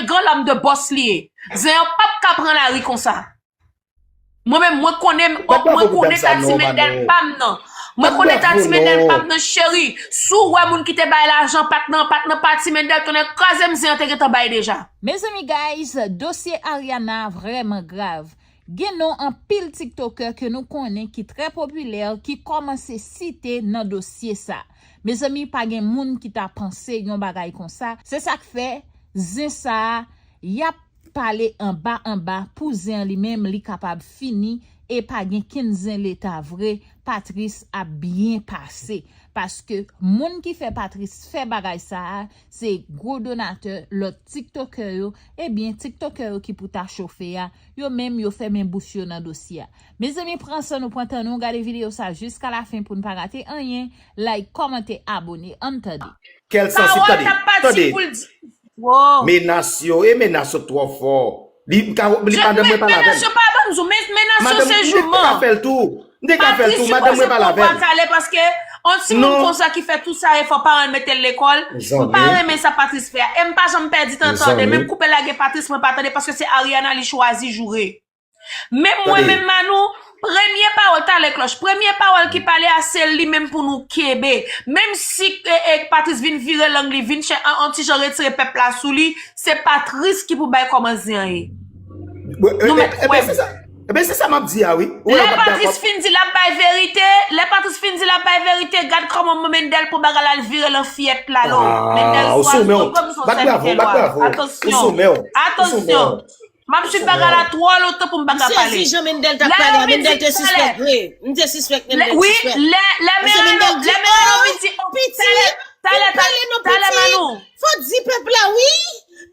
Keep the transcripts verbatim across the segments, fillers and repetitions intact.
gran lòm de bòs li ye. Zen an p ap ka pran lari konsa. Mwen menm, mwen konnen, mwen konnen ta ti Mendel pa m nan. Mwen konnen ta ti Mendel pa m nan, cheri. Si w wè moun ki te bay lajan pa t nan, pa t nan pa ti Mendel, tonnè kraze m, Zen an te gentan bay deja. Mezanmi guys, dosye Ariana vrèman grav. Gen non anpil tiktokè ke nou konnen ki trè popilè ki kòmanse site nan dosye sa. Mezanmi, pa gen moun ki ta panse yon bagay konsa. Se sa k fè zen sa a, y ap pale anba anba pou zen an li menm li kapab fini e pa gen kenn zen leta vre, Patrice ap byen pase. Paske moun ki fè Patrice fè bagay sa a, se gwo donatè lòt tiktokè yo, ebyen tiktokè yo ki pou ta chofe a, yo menm yo fèmen bouch yo nan dosye a. Mezanmi, pran san nou, pran tan nou, gade videyo sa jiska lafen pou n pa rate anyen, like, kòmante, abone, ann tande. Kèl sansib, tande, tande. Menas yo, e menas yo twò fò. Li, m ka, li, madanm mwen pale avè l. Menas yo pa bann zou, men, menas yo se jouman. M te ka fè l tou. M te ka fè l tou, madanm mwen pale avè l. Paske yon timoun konsa ki fè tout sa efò, paran l mete l lekòl. M pa renmen sa Patrice fè a. E m pa janm pèdi tan tande l. Menm koupe lage Patrice, mwen pa tande paske se Ariana li chwazi joure. Men mwen menm, Manou, premye pawòl, talè klòch, premye pawòl ki pale a se li menm pou nou kenbe. Menm si e, e, Patrice vin vire lang li, vin chè, an, an ti jan retire pèp la sou li, se Patrice ki pou bay kòman zen an ye. Nou mèt kwè m. Ebyen se sa m ap di a wi. Lè Patrice fin di l ap bay verite, lè Patrice fin di l ap bay verite, gad kòman Mendel pran bagay la, l vire l an fiyèt la non. Mendel swazi, ou pa bezwen sèvitè lwa. Atansyon. Atansyon. M ap swiv bagay la twò lontan pou m pa ka pale. M sezi jan Mendel t ap pale a, Mendel te sispèk vre. M te sispèk Mendel sispèk. Wi, lè, lè Merano, lè Merano vin di, oh, pitit, talè, talè, talè, Manou. Fò di pèp la, wi,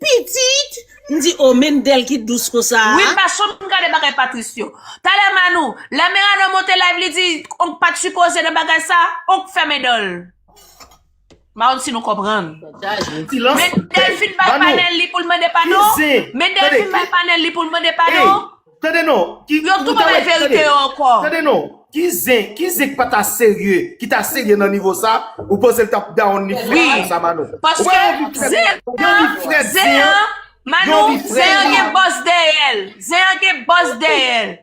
pitit. M di, oh, Mendel ki dous konsa. Wi, m pa janm gade bagay Patrice yo. Talè Manou, lè Merano monte live, li di, onk pa t sipoze nan bagay sa, onk fèmen dan l. M pa konn si nou konprann. Mendel fin bay panèl li pou l mande padon. Mendel fin bay panèl li pou l mande padon. Tande non. Yo tou pa bay verite yo ankò. Tande non. Ki zen, ki zen ki pa ta serye, ki ta serye nan nivo sa, ou panse l t ap down li frèt konsa, Manou? Paske zen an, zen an, Manou, zen an gen bòs dèyè l. Zen an gen bòs dèyè l.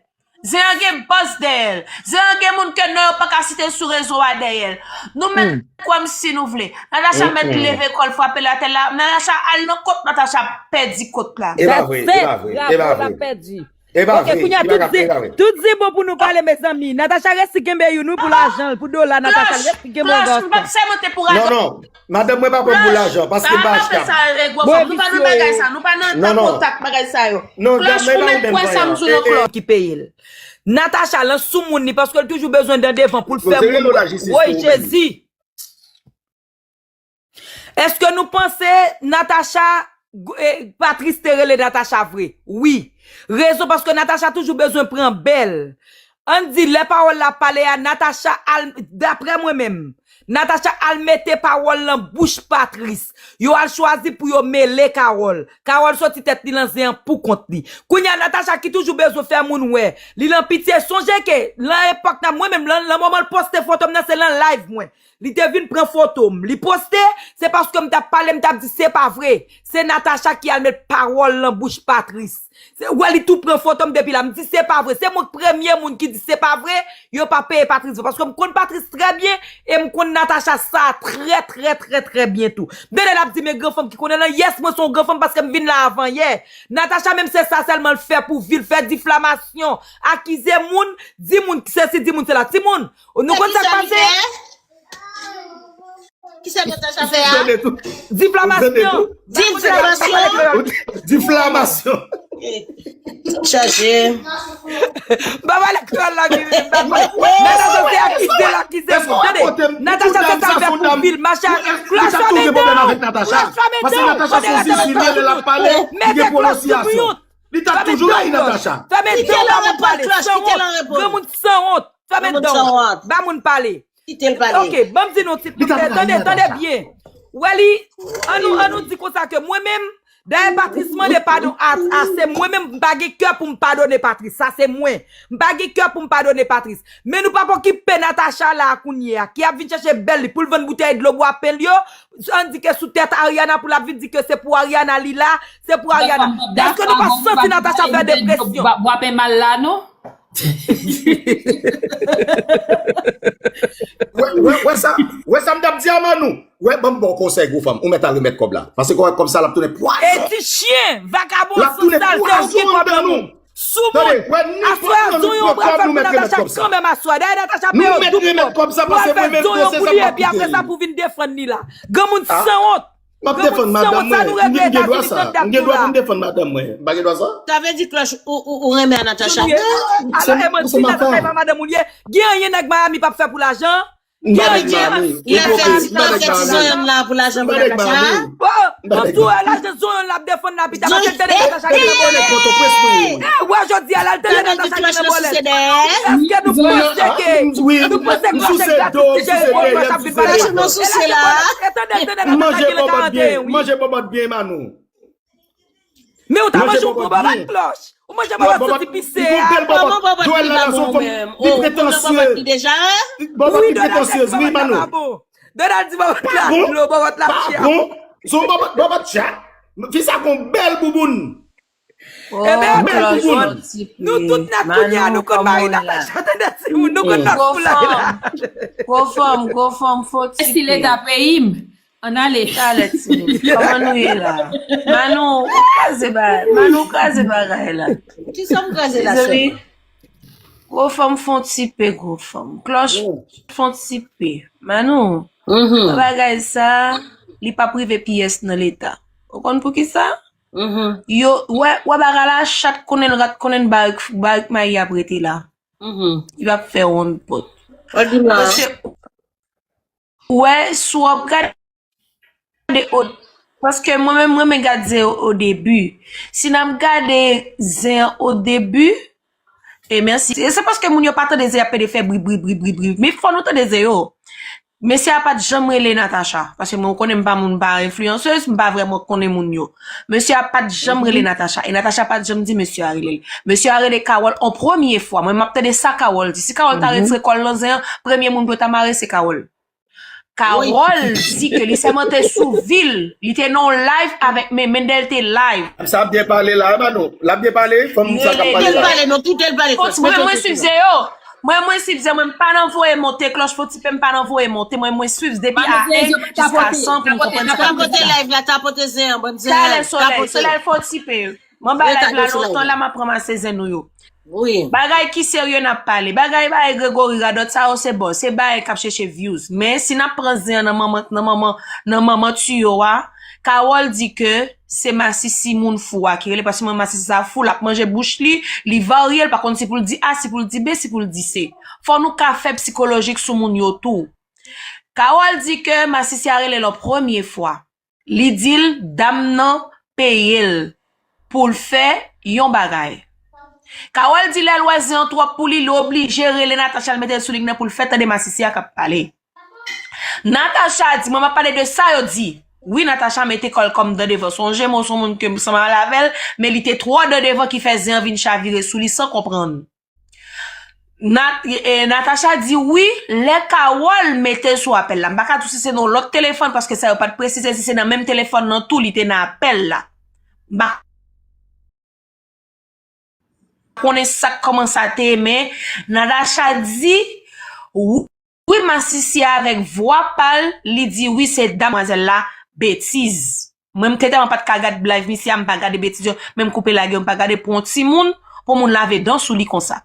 Zen an gen bòs dèyè l. Zen an gen moun ke non yo pa ka site sou rezo a dèyè l. Nou mèt kwè m si nou vle. Natacha mèt leve kò l frape l atè la. Natacha al nan kont, Natacha pèdi kont la. E pa vre, e pa vre, e pa vre. E pa vre, li pa ka, e pa vre. Tout zen, tout zen bon pou nou pale, mezanmi. Natacha resi kenbe youn wi pou lajan l, pou dola, Natacha resi kenbe yon gòs. Non, non. Madanm mwen pa pran m pou lajan, paske m pa achtab. Nou pa nan bagay sa, nou pa nan kontak bagay sa yo. Non, Klòch, ou mèt kwè sa m di w non, Klòch. Ki peye l. Natacha lan sou moun li, paske l toujou bezwen dan devan pou l fè moun. Woy, Jezi. Èske nou panse Natacha, eh, Patrice te rele Natacha vre? Wi. Rezon paske Natacha toujou bezwen pran bèl. Ann di, lè pawòl la pale a, Natacha al, daprè mwen menm, Natacha al mete pawòl nan bouch Patrice. Yo al chwazi pou yo mele Carole. Carole soti tèt li lan zen an pou kont li. Kounye a, Natacha ki toujou bezwen fè moun wè li lan pitye. Sonje ke lan epòk nan, mwen menm, lan, lan moman l poste foto m nan, se lan live mwen. Li te vin pran foto m. Li poste, se paske m t ap pale, m t ap di se pa vre. Se Natacha ki al met pawòl nan bouch Patrice. Se, wè li tou pran foto m depi la. M di se pa vre. Se mwen k premye moun ki di se pa vre. Yo pa peye Patrice vre. Paske m konn Patrice trè byen e m konn Natacha sa trè, trè, trè, trè byen tou. M tande l ap di men granfanm ki konnen lan. Yes, mwen se yon granfanm paske m vin la avan yè. Natacha menm se sa sèlman l fè pou vi l, fè diflamasyon, akize moun, di moun sesi, di moun sela. Timoun, nou konn sa k pase? Kisa Natacha fè a? Diflamasyon. Diflamasyon. Diflamasyon. Chaje. M pa pale kreyòl la, m pa pale. Natacha se akize l, akize moun. Tande, Natacha se sa l fè pou vi l, mache ak klòch fèmen dan w. Klòch fèmen dan w. Tande, Natacha, mete klòch sou youn. Li t ap toujou rayi Natacha. Fèmen dan w, ba moun pale. Sanwont. Granmoun sanwont. Ba moun pale. Kite l pale. Ok, ban m di nou ti bagay. Tande, tande byen. Wè li, an nou, an nou di konsa ke mwen menm, Dayè Patrice mande padon a, a se mwen menm, m pa gen kè pou m padone Patrice. Sa se mwen. M pa gen kè pou m padone Patrice. Men nou p ap okipe Natacha la a kounye a, ki ap vin chèche bèl li pou l vann boutèy dlo bwapen l yo. Ann di ke sou tèt Ariana pou l ap vin di ke se pou Ariana li la, se pou Ariana. Èske nou pa santi Natacha fè depresyon? Bwapen mal la non. Wè sa, wè sa m t ap di a Manou. Wè, ban m ba w konsèy gwo fanm. Ou mèt al remèt kòb la. Paske kòb sa l ap tounen pwazon. E ti chen, vakabon, sansal, se ou ki gen kòb nan men w. Sou moun. Aswè a zonyon ou pral fè l pou Natacha kanmenm aswè a. Dayè Natacha peye w doub kòb. Ou pral fè zonyon pou li epi apre sa pou vin defann li la. Granmoun sanwont. M ap defann madanm mwen. M gen dwa sa. M gen dwa pou m defann madanm mwen. M pa gen dwa sa? Sa vle di Cloche ou ou ou renmen a Natacha. Alò e manti Natacha e pa madanm ou l ye. Gen anyen nèg Miami p ap fè pou lajan? Gen anyen. Lè fè ti lè fè ti zonyon la pou lajan pou Natacha. Bon, m ap di w lajan zonyon l ap defann la pita paske l tande Natacha ki nan bòlè. E wè jodi a la l tande Natacha ki nan bòlè. Èske nou panse ke nou panse Cloche gratis ti cheri pou Cloche ap vin pale? E tande l tande Natacha ki nan karanteyen wi. Manje bòbòt byen Manou. Men ou ta manje yon gwo bòbòt Cloche. Ou manje bòbòt santi pise a. Bòbòt ki pa bon menm. Ou pran bòbòt li deja? Bòbòt ki pretansyez wi Manou. Donald di bòbòt la dlo, bòbòt la chè. Bon, se yon bòbòt bòbòt chat. Fi sa gon bèl bouboun. Ebyen, nou tout nèt kounye a nou konn mari Natacha. Tande timoun, nou konn nòt pou lage la. Gwo fanm, gwo fanm, fò ti. Si leta peyi m. Ann ale. Talè timoun. Kòman nou ye la? Manou, ou kraze bagay. Manou, ou kraze bagay la. Kisa m kraze la sè? Gwo fanm fon ti pe gwo fanm. Cloche fon ti pe. Manou, bagay sa, li p ap rive pyès nan leta. Ou konn poukisa? Yo, wè, wè bagay la, chat konnen, rat konnen, barik, barik mayi ap rete la. Li p ap fè wonn pòt. Paske, wè, si w ap gade o, paske mwen menm, mwen renmen gade zen o debi. Si n ap gade zen an o debi, e mèsi. E se paske moun yo pa tande zen y ap pede fè bri, bri, bri, bri, bri. Men fò nou tande zen yo. Mesye a pa t janm rele Natacha. Paske mwen, ou konnen m pa moun, m pa enfliyansez, m pa vrèman konnen moun yo. Mesye a pa t janm rele Natacha. E Natacha pa t janm di mesye a rele l. Mesye a rele Carole on premye fwa. Mwen, m ap tande sa Carole di. Si Carole ta retire kò l nan zen an, premye moun pou yo ta mare, se Carole. Carole di ke li sèlman te sou vi l. Li te nan yon live avèk men, Mendel te live. Sa ap byen pale la, Manou. L ap byen pale, fanm sa k ap pale la. Kite l pale, non, kite l pale. Mwen, mwen swiv zen yo. Mwen, mwen swiv zen, mwen m pa nan voye monte, Cloche fò ti pe m pa nan voye monte, mwen, mwen swiv depi a en jiska san pou m konprann sa k ap pase la. Tapote live la, tapote zen an, bann zen an. Talè solèy, solèy fò ti pe. Mwen ba live la lontan la, m ap ranmase zen nou yo. Bagay ki serye n ap pale. Bagay, bagay Gregory radòt sa yo se bon. Se bagay k ap chèche views. Men si n ap pran zen an nan manman, nan manman, nan manman tiyo a, Carole di ke se masisi moun fou a ki rele, paske mwen masisi sa fou, l ap manje bouch li, li varye, l pa konn si pou l di A, si pou l di B, si pou l di C. Fò nou ka fè psikolojik sou moun yo tou. Carole di ke masisi a rele l on premye fwa. Li di l dam nan peye l pou l fè yon bagay. Carole di lè l wè zen an twòp pou li, li oblije rele Natacha, l mete l sou liy nan pou l fè tande masisi a k ap pale. Natacha di, mwen m ap pale de sa yo di. Wi, Natacha mete kò l kòm dan devan. Se yon jenmo, se yon moun ke m sanm avè l, men li te twò dan devan ki fè zen an vin chavire sou li san konprann. Nat, e, Natacha di wi, lè Carole mete l sou apèl la. M pa ka di w si se nan yon lòt telefòn, paske sa yo pa t presize si se nan menm telefòn nan tou li te nan apèl la. M pa konnen sa, kòman sa te ye, men Natacha di wi, masisi avèk vwa pa l, li di wi, se damwazèl la, betiz. Mwen, m te tèlman pa t ka gad live misye a, m pa gade betiz yo, men m koupe lage yo, m pa gade pou yon timoun, pou moun lave dan sou li konsa.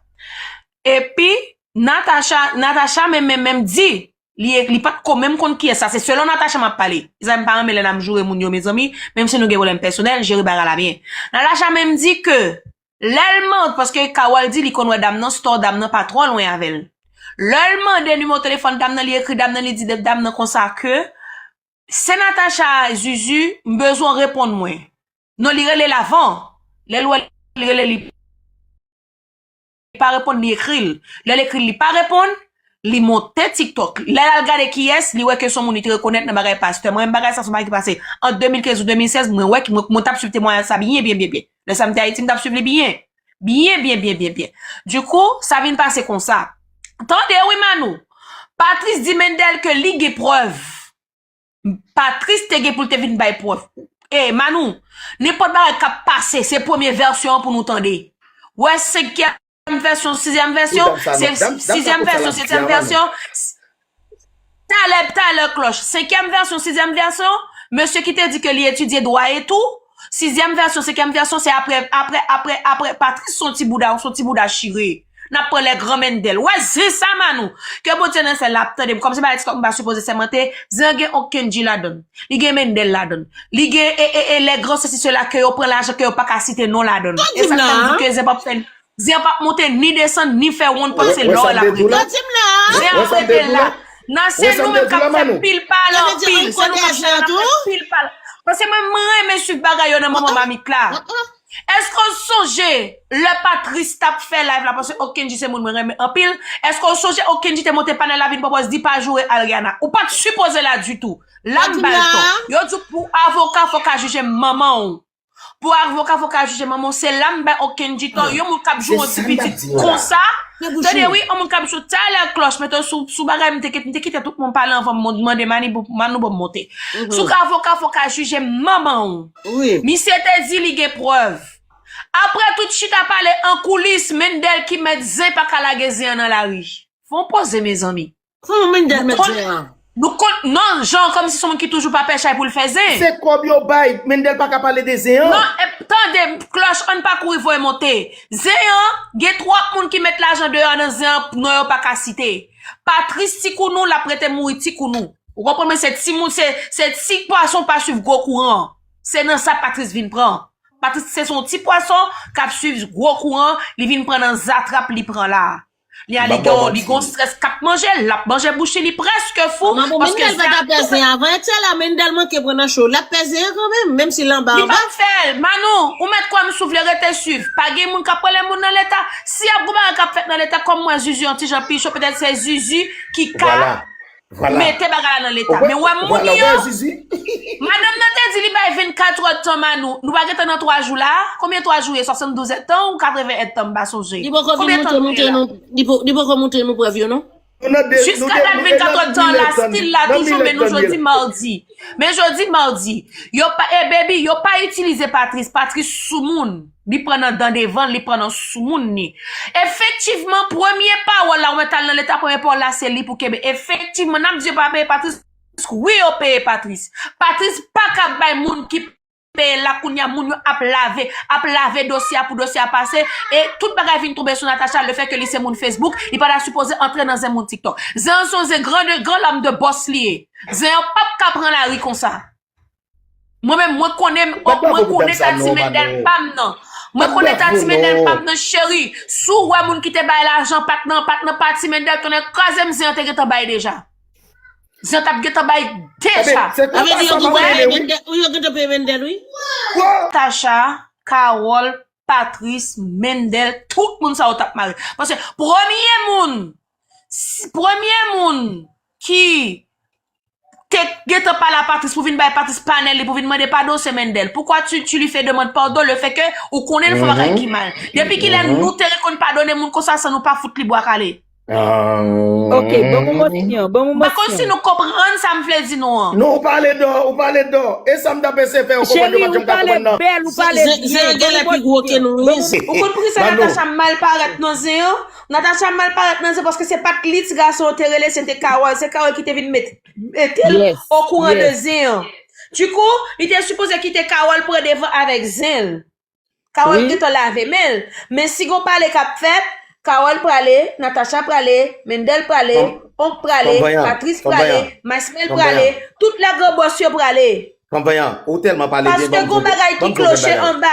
Epi, Natacha, Natacha menm, menm, menm di, li, li pa t ko menm konn kiyès sa, se selon Natacha m ap pale. Mezanmi, m pa renmen lè n ap joure moun yo, mezanmi, menm si nou gen pwoblèm pèsonèl, jere bagay la byen. Natacha menm di ke, lè l mande, paske Carole di li konn wè dam nan store, dam nan pa twò lwen avè l. Lè l mande nimewo telefòn dam nan, li ekri dam nan, li di dam nan konsa ke, Se Natacha a, Zuzu, m bezwen w reponn mwen. Non, li rele l avan. Lè l wè li rele, li pa reponn, li ekri l. Lè l ekri l, li pa reponn, li monte TikTok. Lè l al gade kiyès, li wè ke se yon moun li te rekonèt nan bagay pastè. Mwen menm bagay sa se yon bagay ki pase an de mil kenz ou de mil sèz, mwen wè ki mwen, mwen t ap swiv temwayaj sa byen, byen, byen, byen. Lè sa m te Ayiti, m t ap swiv li byen. Byen, byen, byen, byen, byen. Dikou, sa vin pase konsa. Tande wi Manou. Patrice di Mendel ke li gen prèv. Patrice te gen pou l te vin bay prèv. E Manou, nenpòt bagay k ap pase, se premye vèsyon an pou nou tande. Wè senkyèm vèsyon, sizyèm vèsyon, se sizyèm vèsyon, setyèm vèsyon. Talè, talè klòch. Senkyèm vèsyon, sizyèm vèsyon, mesye ki te di ke li etidye dwa e tou. Sizyèm vèsyon, senkyèm vèsyon, se apre, apre, apre, apre Patrice son ti bouda, son ti bouda chire. N ap pran lè gran Mendel. Wè, zen sa Manou. Ke Bondye nan syèl la ap tande m. Kòm se bagay TikTok m pa sipoze sèmante, zen an gen Ockendy ladan l. Li gen Mendel ladan l. Li gen e, e, e, lè gran sesi sela ke yo pran lajan ke yo pa ka site non ladan l. E sa k fè m di ke zen p ap fè, zen p ap monte ni desann, ni fè wonn panse lò l ap rete. Zen ap rete la. Nan se nou menm k ap fè pil pale anpil. Se nou k ap fè pil pale. Paske mwen, mwen renmen swiv bagay yo nan moman mamit la. Èske w sonje lè Patrice t ap fè live la, paske Ockendy se moun mwen renmen anpil, èske w sonje Ockendy te monte panèl la vin pwopòz di pa joure Ariana? Ou pa t sipoze la ditou. La m ba l tò. Yo di w pou avoka fò w ka jije manman w. Pou avoka fò w ka jije manman w. Se la m bay Ockendy tò. Yon moun k ap joure yon ti pitit konsa. Tande wi, yon moun k ap joure talè klòch, mete sou, sou bagay, m te kite, m te kite tout moun pale anvan m mande Manou ban m monte. Sou avoka fò w ka jije manman w. Wi. Misye te di li gen prèv. Apre tout chita pale an koulis, Mendel ki mèt zen pa ka lage zen an nan lari. Fè yon poze, mezanmi. Kòman Mendel mèt zen an? Nou konn, non, jan kòmsi se yon moun ki toujou pa pè chay pou l fè zen. Se kòb yo bay, Mendel pa ka pale de zen an. Non, e, tande, klòch, ann pa kouri voye monte. Zen an, gen twòp moun ki met lajan deyò nan zen an, non yo pa ka site. Patrice ti kounou, l ap rete mouri ti kounou. Ou konprann mwen, se timoun, se, se ti pwason pa swiv gwo kouran. Se nan sa Patrice vin pran. Patrice se yon ti pwason k ap swiv gwo kouran, li vin pran nan zatrap li pran la. Li ale gen, li gen yon strès k ap manje l, l ap manje bouch li, li prèske fou. Paske Mendel pa t ap pè zen an. Avan yè la, Mendel manke pran nan cho. L ap pè zen an kanmenm, menm si l anba anba. Li p ap fè l. Manou, ou mèt kwè m si w vle rete swiv. Pa gen moun k ap pran lè moun nan leta. Si y ap gon bagay k ap fèt nan leta, kòm mwen Zuzu yon ti jan pi cho, petèt se Zuzu ki ka mete bagay la nan leta. Men wè moun yo. Madanm nan te di li bay vennkat èdtan, Manou. Nou pa gentan nan twa jou la? Konbyen twa jou ye? Swasanndouz èdtan ou katreven èdtan, m pa sonje. Konbyen tan nou ye la? Li poko montre nou prèv yo, non? Jiska dat vennkat èdtan la, still la toujou, men nou jodi madi. Men jodi madi. Yo pa, e baby, yo pa itilize Patrice. Patrice soumoun. Li pran nan dan devan l, li pran nan soumoun li. Efektivman, premye pawòl la, ou mèt al nan leta, premye pawòl la, se li pou kenbe. Efektivman, n ap di yo pa peye Patrice. Wi, yo peye Patrice. Patrice pa ka bay moun ki peye l la, kounye a, moun yo ap lave, ap lave dosye a pou dosye a pase. E tout bagay vin tonbe sou Natacha, lefètke li se moun Facebook, li pa ta sipoze antre nan zen moun TikTok. Zen an se yon zen gran, gran lam de bòs li ye. Zen an p ap ka pran lari konsa. Mwen menm, mwen konnen, mwen konnen tati Mendel pa m nan. Mwen konnen tati Mendel pa m nan, cheri. Si w wè moun ki te bay lajan pa t nan, pa t nan pati Mendel, tonnè kraze m, zen an te gentan bay deja. Zen an t ap gentan bay deja. Sa vle di yo gentan peye Mendel, wi. Natacha, Carole, Patrice, Mendel, tout moun sa yo t ap mare. Paske premye moun, premye moun ki te gentan pale a Patrice pou vin bay Patrice panèl li pou vin mande padon, se Mendel. Pourquoi tu, tu lui fais demande pardon, le fait que ou konnen l fè bagay ki mal? Depi kilè nou te rekonn padone moun konsa san nou pa fout li bwa kale? Ok, bon, bon, bon, bon. M pa konn si nou konprann sa m vle di nou an. Non, ou pale dò, ou pale dò. E sa m t ap eseye fè yo konprann, yo pa t janm ka konprann nan. Zen an genlè pi gwo ke nou, wi. Ou konn poukisa Natacha mal parèt nan zen an? Natacha mal parèt nan zen paske se pa t li ti gason an te rele, se te Carole. Se Carole ki te vin met, mete l okouran de zen an. Dikou, li te sipoze kite Carole pran devan avèk zen l. Carole gentan lave men l. Men si gon pale k ap fèt, Carole prale, Natacha prale, Mendel prale, Onk prale, Patrice prale, Masmel prale, tout lè gran bòs yo prale. Paske gon bagay ki kloche anba.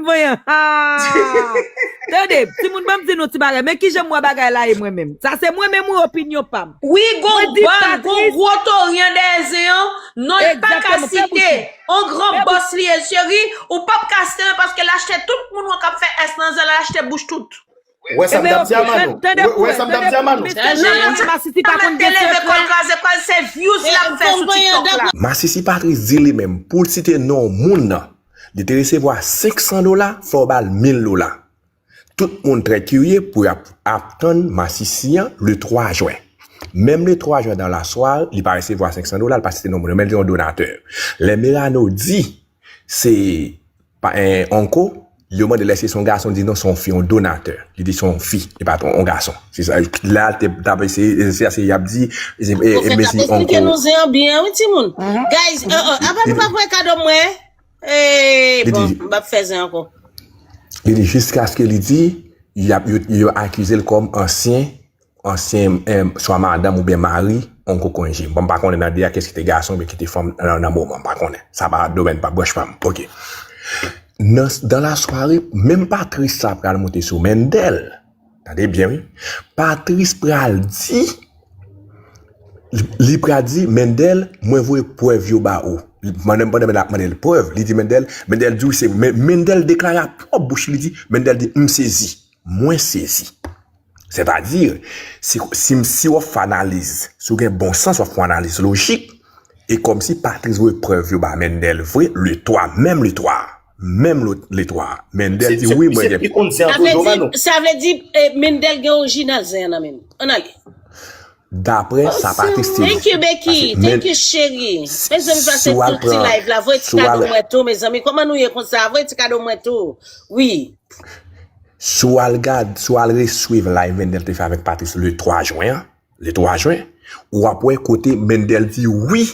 m vanyan. Ah! Tande, timoun, ban m di nou ti bagay. Men kijan m wè bagay la ye mwen menm. Sa se mwen menm, wi, opinyon pa m. Wi, gon bann, gon gwo tori an dèyè zen an. Non, l pa ka site. On gran bòs li ye, cheri. Ou p ap ka site l paske l achte tout moun k ap fè S nan zen, l achte bouch tout. Wè sa m t ap di a Manou. Wè sa m t ap di a Manou. Masisi pa konn gen sekrè. Kraze kò l, se views l ap fè sou TikTok la. Masisi Patrice di li menm, pou l site non moun nan, li te resevwa senk san dola, fò w ba l mil dola. Tout moun trè kirye pou y ap atann Masisi an le twa jen. Menm le twa jen dan laswa, li pa resevwa senk san dola, li pa site non moun nan, men li te yon donatè. Lè Merano di se pa en onko, yo mande l èske se yon gason, li di non, se yon fi, yon donatè. Li di se yon fi, e pa yon gason. Se sa, la, te, t ap eseye, se sa, se y ap di, e, e, Pwofèt ap mesi esplike onko. Nou zen an byen, wi, timoun. Guys, uh, uh, apa nou pa voye kado mwen? Ey, bon, m p ap fè zen ankò. Li di jiskaske li di y ap yo, yo akize l kòm ansyen ansyen, eh, swa madanm oubyen mari yon kokonje. Bon, m pa konnen nan de a kiyès ki te gason oubyen ki te fanm nan, nan moman, m pa konnen. Sa pa domèn pa branch pa m. Ok. Nan, dans la soirée, menm Patrice sa pral monte sou Mendel. Tande byen, wi. Patrice pral di, li, li pral di, Mendel, mwen voye prèv yo ba ou. Pandan, pandan Mendel ap mande l prèv, li di Mendel, Mendel di, wi, se, Men-, Mendel deklare a pwòp bouch, li di, Mendel di, m sezi. Mwen sezi. Sètadi, si, si, si w ap fè analiz, si w gen bon sans, w ap fè yon analiz lojik, e kòmsi Patrice voye prèv yo ba Mendel vre, le twa, menm le twa, menm le, le twa, Mendel di, wi, mwen gen. Sa vle di, sa vle di, eh, Mendel gen orijinal zen an nan men l. Ann ale. Daprè sa Patrice te di. Thank you, Becky. Thank you, cheri. Mezanmi, pase tout ti live la. Voye ti kado mwen tou, mezanmi. Kòman nou ye konsa? Voye ti kado mwen tou. Wi. Si w al gad, si w al reswiv live Mendel te fè avèk Patrice le twa jen an, le twa jen, w ap wè kote Mendel di wi,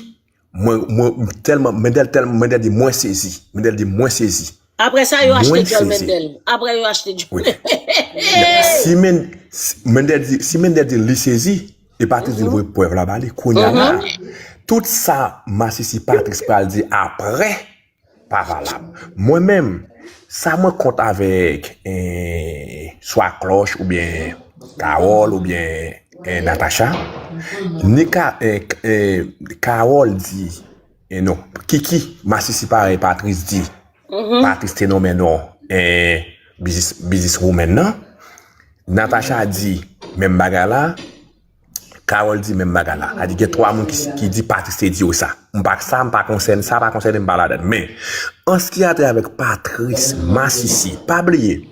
mwen, mwen, tèlman, Mendel, tèlman, Mendel di mwen sezi. Mendel di mwen sezi. Apre sa, yo achte djòl Mendel. Apre, yo achte djòl. Si Men-, si Mendel di, si Mendel di li sezi, e Patrice di voye prèv la ba li, kounye a la, tout sa masisi Patrice pral di apre, pa valab. Mwen menm, sa mwen kont avèk, eh, swa Klòch oubyen Carole oubyen, eh, Natacha, ni ka, eh, eh, Carole di, eh, non, Kiki, masisi parèy Patrice di, Patrice te nonmen non, eh, biznis, biznis woman nan. Natacha di menm bagay la, Carole di menm bagay la. A di gen twa moun ki, ki di Patrice te di yo sa. M pa sa, m pa konsène sa, pa konsène m pa ladan. Men, an ce qui a trait avèk Patrice, masisi, pa bliye,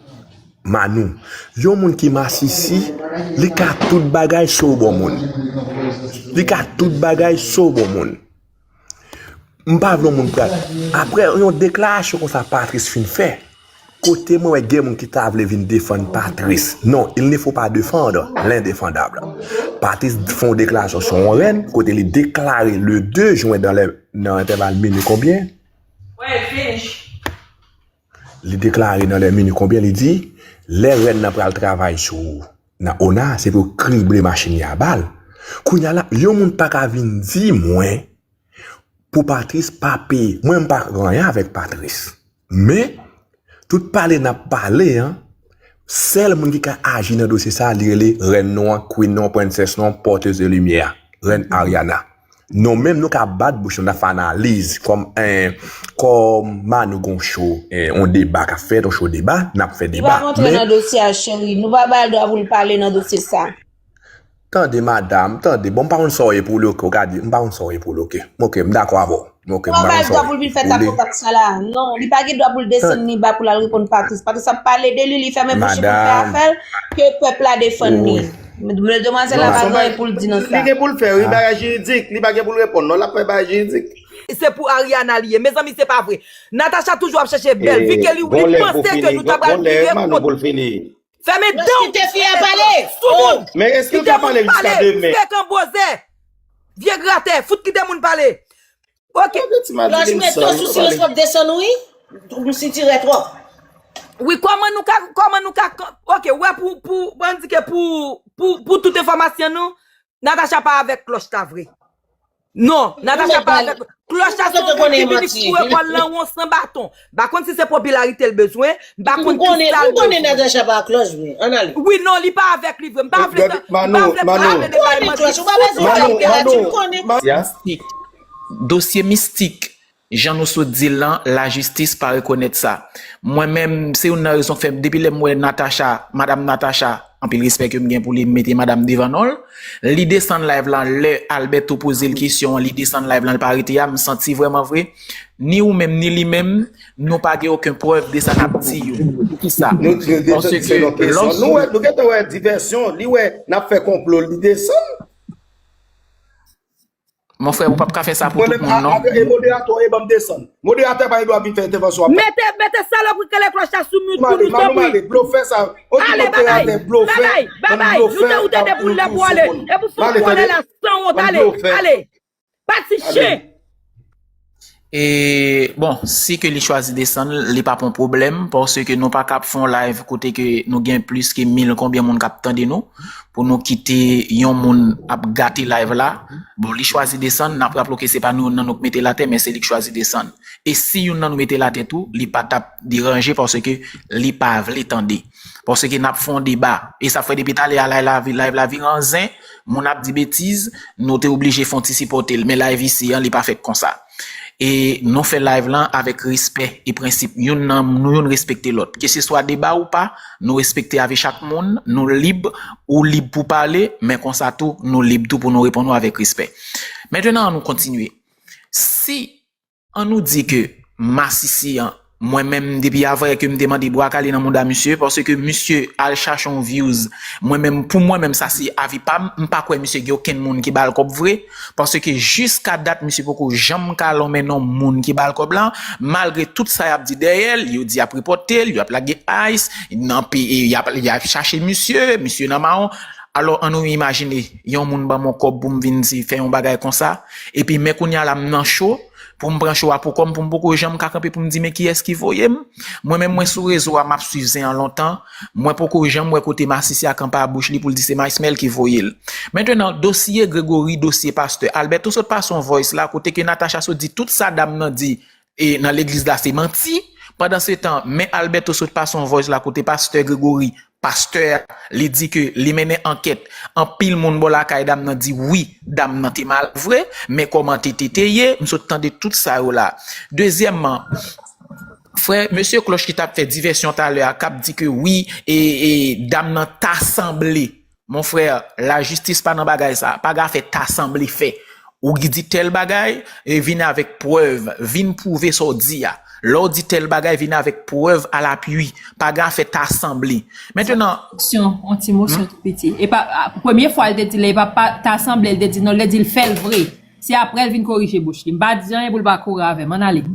Manou, yon moun ki masisi, li ka tout bagay sou bon moun. Li ka tout bagay sou bon moun. M pa vle yon moun pral. Apre yon deklarasyon konsa Patrice fin fè, kote mwen wè gen moun ki ta vle vin defann Patrice. Non, il ne faut pas défendre l'indéfendable. Patrice fè yon deklarasyon sou yon rèn, kote li deklare le de jen dan lè, nan entèval minit konbyen? Li deklare nan lè minit konbyen, li di, lè rèn nan pral travay sou, nan ona, se pou yo krible machin li a bal. Kounye a la, yon moun pa ka vin di mwen, pou Patrice pa peye. Mwen, m pa gen anyen avèk Patrice. Men, tout pale n ap pale an, sèl moun ki ka aji nan dosye sa, li rele rèn nou an, queen nou an, princess nou an, porteuse de lumière, rèn Ariana. Nou menm, nou ka bat bouch nou, n ap fè analiz kòm, eh, kòm Manou gon show, eh, on deba k ap fèt, on show deba, n ap fè deba. Li pa rantre nan dosye a, cheri. Nou pa ba l dwa pou l pale nan dosye sa. Tande, madanm, tande. Bon, m pa konn sa w ye pou li, oke, ou ka di, m pa konn sa w ye pou li, oke. Oke, m dakò avè w. Oke, m pa konn sa w ye pou li. Li pa gen dwa pou l desann ni ba pou l al reponn Patrice. Patrice ap pale de li, li fèmen bouch li pou l fè afè l, ke pèp la defann li. Men demwazèl la pa gen anyen pou l di nan sa. Li gen pou l fè, wi, bagay jiridik. Li pa gen pou l reponn, non, l ap fè bagay jiridik. Se pou Ariana li ye. Mezanmi, se pa vre. Natacha toujou ap chèche bèl. Vi ke li, li panse ke nou ta pral rive kot Fèmen dan w! Kite fi a pale! Soumoun! Men èske l ka pale jiska demen? Frekan bozè! Vye gratè! Fout kite moun pale! Oke. Lòj mete w sou silans w ap desann ou wi. Ou sitirè twòp. Wi, kòman nou ka, kòman nou ka, oke, wè pou, pou, ban di ke pou, pou, pou tout enfòmasyon nou, Natacha pa avèk Klòch la vre. Non, Natacha pa avèk Klòch la se yon moun ki vini foure kò l nan won san baton. M pa konn si se popilarite l bezwen, m pa konn ki sa l bezwen. M konnen Natacha pa Klòch vre. Ann ale. Wi, non, li pa avèk li vre. M pa vle, m pa vle pale de bagay manti. Ou pa bezwen fè anpil la, ti m konnen. Mistik. Dosye mistik. Jan nou sot di l lan, lajistis pa rekonèt sa. Mwen menm, se youn nan rezon k fè, depi lè m wè Natacha, madanm Natacha, anpil respè ke m gen pou li, m mete madanm devan non l, li desann live lan, lè Alberto poze l kesyon an, li desann live lan, li pa rete a, m santi vrèman vre, ni ou menm, ni li menm, nou pa gen okenn prèv de sa n ap di yo. Poukisa? Paske lòske nou wè, nou gentan wè divèsyon, li wè n ap fè konplo, li desann. Monfrè, ou p ap ka fè sa pou tout moun, non. Mwen menm, a, a, e moderatè, e ban m desann. Moderatè pa gen dwa vin fè entèvansyon ap fè. Mete, mete salopri k rele Klòch la sou mute pou nou, tanpri. Blofè sa, on ti moderatè blofè, babay, babay, nou te, ou te de pou lè pou ale. E pou fè w kole la, sanwont, ale, ale. Pati chen. E, bon, si ke li chwazi desann, li pa pon pwoblèm, paske nou pa ka ap fè yon live kote ke nou gen plis ke mil konbyen moun k ap tande nou, pou nou kite yon moun ap gate live la. Bon, li chwazi desann, n ap raple ke se pa nou youn nan nou k mete l atè, men se li k chwazi desann. E si youn nan nou mete l atè tou, li pa t ap deranje paske li pa vle tande. Paske n ap fè yon deba. E sa fè depi talè a live la, live la vire an zen, moun ap di betiz, nou te oblije fè yon ti sipòte l. Men live isi an, li pa fèt konsa. E nou fè live lan avèk respè e prensip. Youn nan nou youn respekte lòt. Keseswa deba ou pa, nou respekte avi chak moun, nou lib, ou lib pou pale, men konsa tou, nou lib tou pou nou reponn ou avèk respè. Mentnan, an nou kontinye. Si an nou di ke masisi an, mwen menm depi avanyè ke m te mande bwa kale nan mouda misye, paske misye al chache yon views. Mwen menm, pou mwen menm, sa se avi pa m, m pa kwè misye gen okenn moun ki ba l kòb vre, paske jiska dat misye poko janm ka lonmen non moun ki ba l kòb la, malgre tout sa y ap di dèyè l, yo di y ap repòte l, y ap lage ice, nan peyi, y ap, y ap chache misye, misye nan mawon. Alò, an nou imajine, yon moun ban m yon kòb pou m vin di, fè yon bagay konsa, epi men kounye a la m nan cho, pou m pran cho a pou kò m, pou m poko janm ka kanpe pou m di men kiyès ki voye m. Mwen menm mwen sou rezo a, m ap swiv zen an lontan, mwen poko janm wè kote masisi a kanpe a bouch li pou l di se Maysmèl ki voye l. Mentnan, dosye Gregory, dosye pastè. Alberto sot pase yon voice la, kote ke Natacha sot di tout sa dam nan di e nan legliz la se manti. Pandan se tan, men Alberto sot pase yon voice la kote pastè Gregory, pastè a, li di ke li mennen ankèt. Anpil moun bò lakay dam nan di wi, dam nan te malad vre, men kòman te te te ye, m sot tande tout sa yo la. Dezyèmman, frè, mesye Cloche ki t ap fè divèsyon talè a, k ap di ke wi, e, e dam nan ta sanble. Mon frè, lajistis pa nan bagay sa. Pa gen afè ta sanble fè. Ou ki di tèl bagay, e vin avèk prèv, vin pwouve sa w di a. Lè w di tèl bagay, vin avèk prèv alapui. Pa gen afè ta sanble. Mentnan, Yon ti mosyon, yon ti mosyon tou piti. E pa, a, premye fwa l te di l, e pa, pa ta sanble, l te di non, l te di l fè l vre. Se apre l vin korije bouch li. M pa di anyen pou l pa kouri avè m. Ann ale.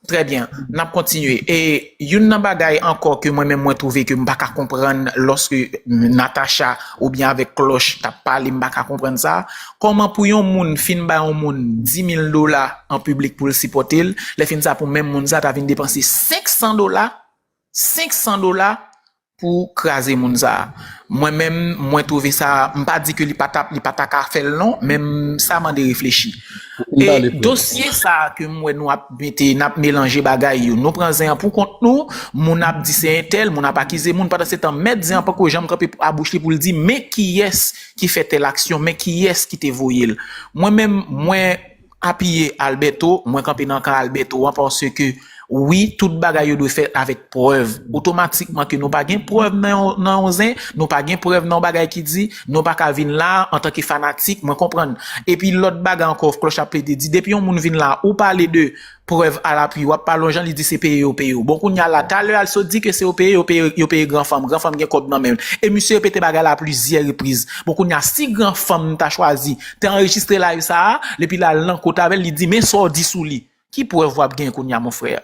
Trè byen, n ap kontinye. E youn nan bagay ankò ke mwen menm mwen twouve ke m pa ka konprann lòske Natacha oubyen avèk Cloche t ap pale, m pa ka konprann sa. Kòman pou yon moun fin bay yon moun di mil dola an piblik pou l sipòte l, lè fin sa pou menm moun sa ta vin depanse senk san dola, senk san dola pou kraze moun sa a. Mwen menm, mwen twouve sa, m pa di ke li pa t ap, li pa ta ka fè l non, men m, sa mande reflechi. E dosye sa a ke m wè nou ap mete, n ap melanje bagay yo. Nou pran zen an pou kont nou, moun ap di se entèl, moun ap akize moun, pandan se tan mèt zen an poko janm kanpe a bouch li pou l di men kiyès ki fè tèl aksyon, men kiyès ki te voye l. Mwen menm, mwen apiye Alberto, mwen kanpe nan kan Alberto an paske wi, tout bagay yo dwe fèt avèk prèv. Otomatikman ke nou pa gen prèv nan yon, nan yon zen, nou pa gen prèv nan yon bagay ki di, nou pa ka vin la antanke fanatik, mwen konprann. Epi lòt bagay ankò, Cloche ap plede di, depi yon moun vin la, ou pale de prèv alapui, w ap pale yon jan, li di se peye yo peye w. Bon, kounye a la, talè a l sot di ke se yo peye, yo peye, yo peye gran fanm, gran fanm gen kòb nan men l. E misye repete bagay la plizyè repriz. Bon, kounye a, si gran fanm ta chwazi te anrejistre live sa a, epi l al nan kot avè l, li di men sa w di sou li. Ki prèv w ap gen kounye a, mon frè?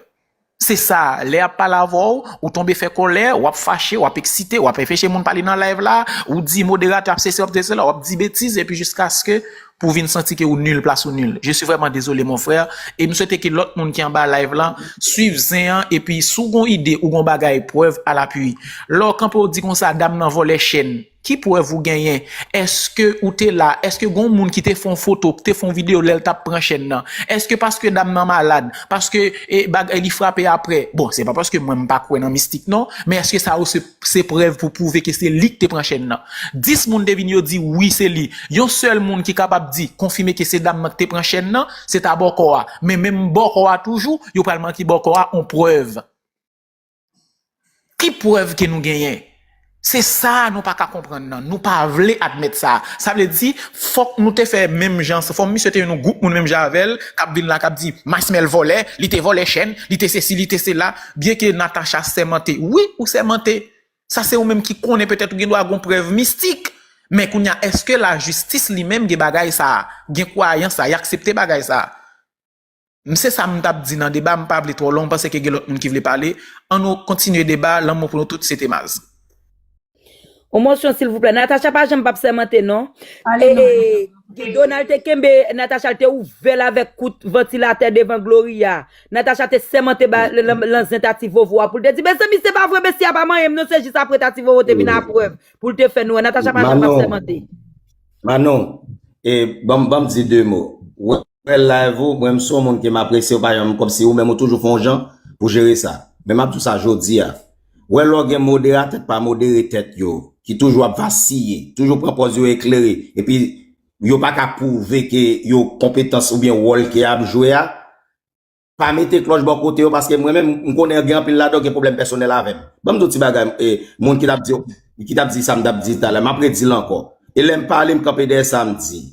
Se sa, lè y ap pale avè w, ou tonbe fè kòlè, w ap fache, w ap eksite, w ap anpeche moun pale nan live la, ou di moderatè ap sesi, w ap di sela, w ap di betiz, epi jiskaske pou w vin santi ke ou nil, plas ou nil. Je suis vraiment désolé, mon frère, e m swete ke lòt moun ki anba live la swiv zen an, epi si w gon ide, ou gon bagay, prèv alapui. Lè w kanpe w di konsa, dam nan vòlè chèn, ki prèv ou genyen? Èske ou te la? Èske gon moun ki te fè yon foto, te fè yon videyo lè l t ap pran chèn nan? Èske paske dam nan malad, paske e, bagay li frape apre? Bon, se pa paske mwen m pa kwè nan mistik non, men èske sa yo se, se prèv pou pwouve ke se li k te pran chèn nan? Dis moun te vin yo di wi se li. Yon sèl moun ki kapab di, konfime ke se dam nan k te pran chèn nan, se ta bòkò a. Men menm bòkò a toujou, yo pral manke bòkò a yon prèv. Ki prèv ke nou genyen? Se sa a nou pa ka konprann nan. Nou pa vle admèt sa. Sa vle di, fòk nou te fè menm jan, fòk misye te yon gwoup moun menm jan avè l, k ap vin la, k ap di, Maysmèl vòlè, li te vòlè chèn, li te sesi, li te sela. Byenke Natacha sèmante. Wi, ou sèmante. Sa se ou menm ki konnen, petèt ou gen dwa gon prèv mistik. Men kounye a, èske lajistis li menm gen bagay sa a? Gen kwayans sa a? Y aksepte bagay sa a? M se sa m t ap di nan deba, m pa vle twò long, m panse ke gen lòt moun ki vle pale. An nou kontinye deba, lanmou pou nou tout, se te Maz. On mosyon silvouplè. Natacha pa janm p ap sèmante non. Ale non. E, Donald te kenbe Natacha, l te ouvè l avèk kout vantilatè devan Gloria. Natacha te sèmante ba, lan, lan zen Tati Vovo a pou l te di, mezanmi, se pa vre, mesye a pa manyen m non, se jis apre Tati Vovo te vin a prèv pou l te fè nou wè Natacha pa janm ap sèmante. Manon, e, ban m di de mo. Wè live ou, mwen m se yon moun ke m apresye w, pa janm kòmsi ou menm ou toujou fè yon jan pou jere sa. Men m ap di w sa jodi a. Wè lè w gen moderatè k pa modere tèt yo, ki toujou ap vasiye, toujou pran pòz yo eklere, epi yo pa ka pwouve ke yo konpetans oubyen wòl ke y ap jwe a, pa mete klòch bò kote yo, paske mwen menm, m konnen gen anpil ladan yo gen pwoblèm pèsonèl avè m. Ban m di w ti bagay, e, moun ki t ap di, ki t ap di sa m t ap di talè, m ap redi l ankò. E lè m pale, m kanpe dèyè sa m di.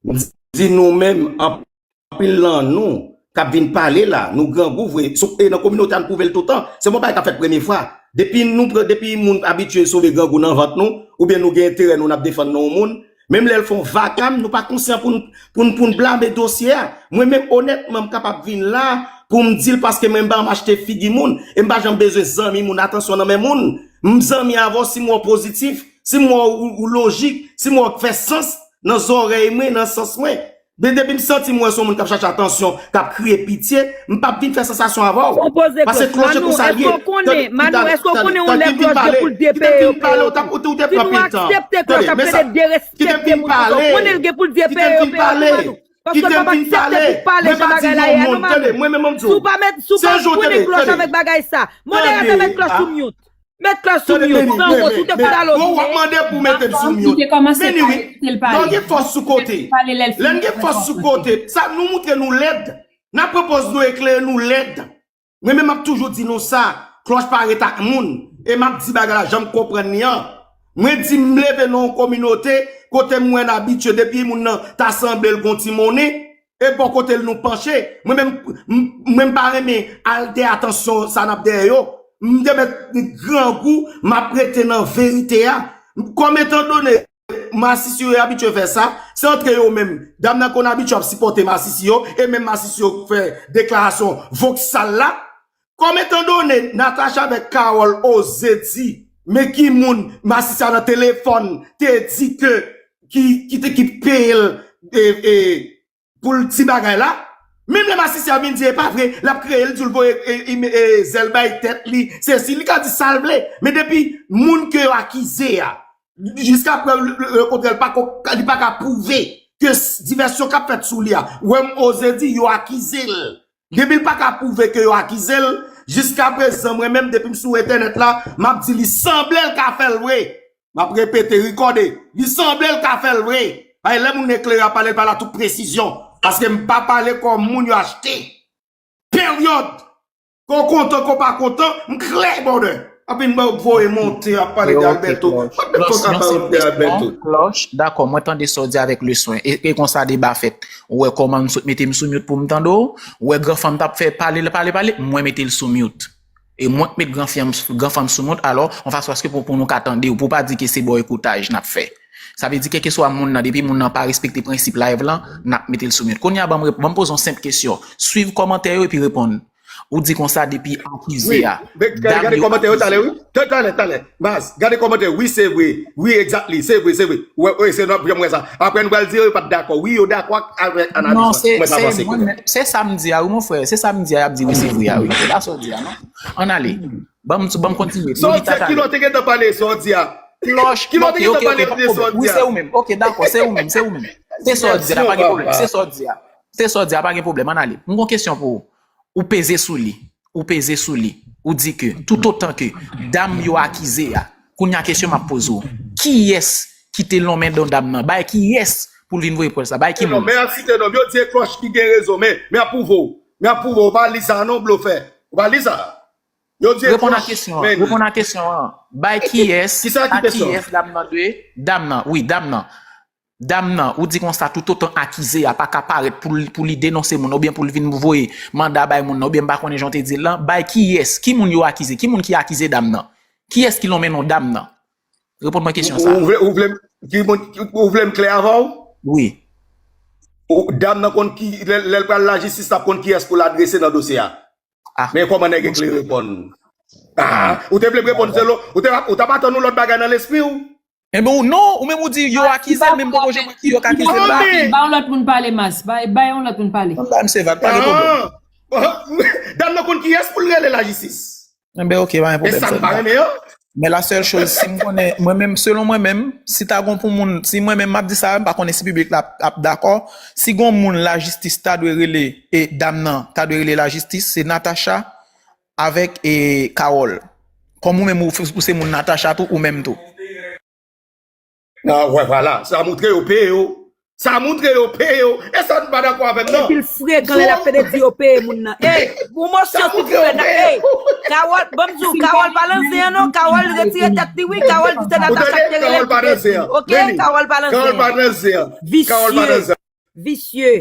M di nou menm, anpil nan nou k ap vin pale la, nou grangou vre. Sou, e nan kominote a, n pwouve l toutan. Se pa yon bagay k ap fèt premye fwa. Depi nou pran, depi moun abitye sove grangou nan vant nou, oubyen nou gen enterè nou, n ap defann non yon moun, menm lè l fè yon vakam, nou pa konsyan pou n, pou n, pou n blame dosye a. Mwen menm, onètman, m kapab vin la pou m di l paske mwen m pa janm achte figi moun, e m pa janm bezwen zanmi moun, atansyon nan men moun. M zanmi avè w si m wè w pozitif, si m wè w, ou, ou lojik, si m wè w fè sans nan zòrèy mwen, nan sans mwen. Men depi m santi m wè se yon moun k ap chache atansyon, k ap kriye pitye, m p ap vin fè sansasyon avè w. Fò w poze klòch. Manou, èske w konnen, Manou, èske w konnen yon lè klòch gen pou l depeyi yo? Kite m fin pale, ou te, ou te, ou te pran pil tan. Si nou aksepte klòch ap plede derespekte moun konsa, w konnen l gen pou l depeyi yo, peyi yo tou, Manou. Paske w p ap aksepte pou w pale jan bagay la ye a non, Manou. Si w pa met, si w pa konnen klòch avèk bagay sa, moderatè, met klòch sou mute. Met klòch sou mute, san wont, ou te fout al obine. Bon, w ap mande pou mete l sou mute. Men wi, lè w gen fòs sou kote. Lè n gen fòs sou kote, sa nou moutre nou lèd. N ap pran pòz nou eklere, nou lèd. Mwen menm m ap toujou di nou sa, klòch pa ret ak moun. E m ap di bagay la jan m konprann li an. Mwen di m leve nan yon kominote kote m wè n abitye depi moun nan ta sanble l gon ti monnen. E bò kote l nou panche. Mwen menm, m, mwen m pa renmen al dèyè atansyon sa n ap dèyè yo. M te mèt grangou, m ap rete nan verite a. Kòm etandone masisi yo abitye fè sa, se antre yo menm. Dam nan konn abitye ap sipòte masisi yo, e menm masisi yo fè deklarasyon voksal la. Kòm etandone Natacha avèk Carole oze di, men ki moun masisi a nan telefòn te di ke ki, ki te ki peye l, e, e, pou l ti bagay la. Menm lè masisi a vin di e pa vre, l ap kreye, l di l voye, e, e, e, zèl bay tèt li, sesi, li ka di sa l vle. Men depi moun ke yo akize a, jiska prèv le, le, le kontrè, li pa ko, li pa ka pwouve ke s, divèsyon k ap fèt sou li a. Wè m oze di, yo akize l. Depi l pa ka pwouve ke yo akize l, jiska prezan, mwen menm, depi m sou entènèt la, m ap di li sanble l ka fè l vre. M ap repete, rikòde, li sanble l ka fè l vre. Ay, lè moun eklere ap pale, l pale ak tout presizyon. Paske m pa pale kòm moun yo achte. Peryòd. Ke w kontan, ke w pa kontan, m klè, brother. Epi m voye monte, ap pale de Alberto. What the fuck ap pale de Alberto? Klòch, dakò, mwen tande sa w di avèk leswen. E, e konsa deba fèt. Ou wè kòman m sot mete m sou mute pou m tande w? Ou wè granfanm t ap fè pale, pale, pale, mwen mete l sou mute. E mwen k met granfanm, granfanm sou mute, alò, yon fason aske pou, pou nou ka tande w, pou w pa di ke se bò ekoutay n ap fè. Sa vle di, kèlkeswa moun nan, depi moun nan pa respekte prensip live lan, n ap mete l sou mute. Kounye a, ban m rep, ban m poze yon senp kesyon. Swiv kòmantè yo epi reponn. Ou di konsa depi akize a. Wi, gade kòmantè yo talè, wi. Talè, talè. Baz, gade kòmantè yo. Wi, se vre. Wi, exactly. Se vre, se vre. Wi, wi, se nou ap janm wè sa. Apre, nou pral di yo pa t dakò. Wi, yo dakò ak, avèk analiz lan. Mwen pa panse konsa. Se sa m di a, wi, mon frè. Se sa m di a, y ap di, wi, se vre a, wi. Se pa sa w di a, non. Ann ale. Ban m, ban m kontinye. Sa w di a, kilè w te gentan pale sa w di a? Klòch, kilè w te gentan pale de sa w di a? Wi, se ou menm. Ok, dakò, se ou menm, se ou menm. Se sa w di a, pa gen pwoblèm. Se sa w di a. Se sa w di a, pa gen pwoblèm. Ann ale. M gon kesyon pou ou. Ou peze sou li. Ou peze sou li. Ou di ke, toutotan ke dam yo akize a, kounye a kesyon m ap poze w, kiyès ki te lonmen don dam nan? Bay kiyès pou l vin voye prèv sa? Bay ki moun? Men ap site non, yo di e Klòch ki gen rezon, men, men ap pwouve w. Men ap pwouve w, ou pa li sa non, blofè. Ou pa li sa. Yo di e Klòch, men. Reponn a kesyon an. Bay kiyès, a kiyès dam nan dwe? Dam nan, wi, dam nan. Dam nan, ou di konsa, toutotan akize a pa ka parèt pou l, pou li denonse moun nan, oubyen pou l vin voye manda bay moun nan, oubyen m pa konnen jan w te di l lan, bay kiyès? Ki moun yo akize? Ki moun ki akize dam nan? Kiyès ki lonmen non dam nan? Reponn mwen kesyon sa. Ou vle, ou vle, ki moun, ou vle m klè avè w? Wi. Dam nan konn ki, lè, lè l pral lajistis, l ap konn kiyès pou l adrese nan dosye a. Men kòman nèg eklere reponn? Ou te vle m reponn se lo, ou te, ou t ap atann yon lòt bagay nan lespri w? Enben, ou non, ou menm ou di yo akize l, men m poko janm wè ki yo k akize l la. Ba yon lòt moun pale, Mas. Ba, ba yon lòt moun pale. Mwen ba misye va, pa de pwoblèm. Dam nan konn kiyès pou l rele lajistis. Enben, ok, pa gen pwoblèm. E sa m pa renmen an. Men la sèl choz, si m konnen, mwen menm, selon mwen menm, si ta gon pou moun, si mwen menm m ap di sa, m pa konnen si piblik la ap, ap dakò, si gon moun lajistis ta dwe rele, e dam nan ta dwe rele lajistis, se Natacha avèk e Carole. Kòm ou menm ou, ou se moun Natacha tou, ou menm tou. Ah, wè, vwala. Sa moutre yo peye yo. Sa moutre yo peye yo. E sa nou pa dakò avè m, non. Epi l frekan lè l ap pede di yo peye moun nan. Ey, yon mosyon silvouplè nan. Ey, Carole, ban m di w, Carole pa nan zen an non. Carole retire tèt li, wi. Carole di se Natacha ki te rele l. Ok, Carole pa nan zen an. Visye. Visye.